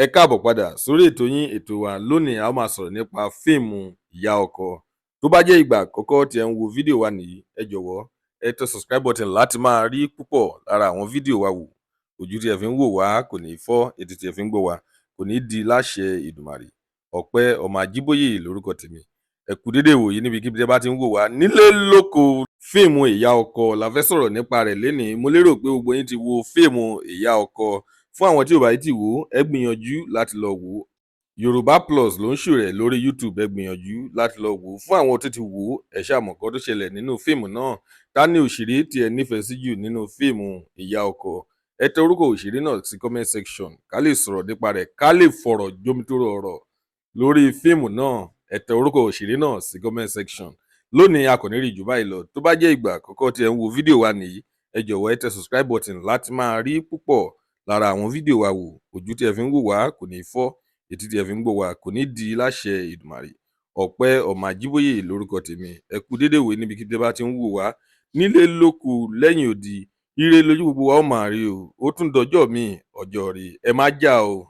Ẹ káàbọ̀ padà sórí ètò yín, ètò wa. Lónìí, a ó máa sọ̀rọ̀ nípa fíìmù Ìyá Ọkọ. Tó bá jẹ́ ìgbà àkọ́kọ́ tí ẹ ń wo fídíò wa nìyí, ẹ jọ̀wọ́, ẹ tẹ subscribe button láti máa rí púpọ̀ lára àwọn fídíò wa wò. Ojú tí ẹ fi ń wò wá kò ní fọ́, etí tí ẹ fi ń gbọ́ wá kò ní di láṣẹ Èdùmàrè. Ọpẹ́ ọmọ Àjíbóyè lórúkọ tèmi. Ẹ kú dédé ìwòyí níbikíbi tí ẹ bá ti ń wò wá nílé lóko. Fíìmù Ìyá Ọkọ la fẹ́ sọ̀rọ̀ nípa rẹ̀ lénìí. Mo lérò pé gbogbo yín ti wo fíìmù Ìyá Ọkọ. Fún àwọn tí ò bá tí wò ó, ẹ gbìyànjú láti lọ wò ó. Yorùbá Plus ló ń show rẹ̀ lórí YouTube. Ẹ gbìyànjú láti lọ wò ó. Fún àwọn tó ti wò ó, ẹ ṣáà mọ̀ nǹkan tó ṣẹlẹ̀ nínú fíìmù náà. Ta ni òṣèré tí ẹ nífẹ̀ẹ́ sí jù nínú fíìmù Ìyá Ọkọ? Ẹ tẹ orúkọ òṣèré náà sí comment section ká lè sọ̀rọ̀ nípa rẹ̀, ká lè fọ̀rọ̀ jómitóró ọ̀rọ̀ lórí fíìmù náà. Ẹ tẹ orúkọ òṣèré náà sí comment section. Lónìí, a kò ní rí jù báyìí lọ. Tó bá jẹ́ ìgbà àkọ́kọ́ tí ẹ ń wo fídíò wa nìyí, ẹ jọ̀wọ́, ẹ tẹ subscribe button láti máa rí púpọ̀ lára àwọn fídíò wa wò. Ojú tí ẹ fi ń wò wá kò ní fọ́, etí tí ẹ fi ń gbọ́ wá kò ní di láṣẹ Èdùmàrè. Ọpẹ́ ọmọ Àjíbóyè lórúkọ tèmi. Ẹ kú dédé ìwòyí níbikíbi tí ẹ bá ti ń wò wá nílé lóko lẹ́yìn odi. Ire lójú gbogbo wa ó máa rí o. Ó tún dọjọ́ míì, ọjọ́ rí. Ẹ má jà o.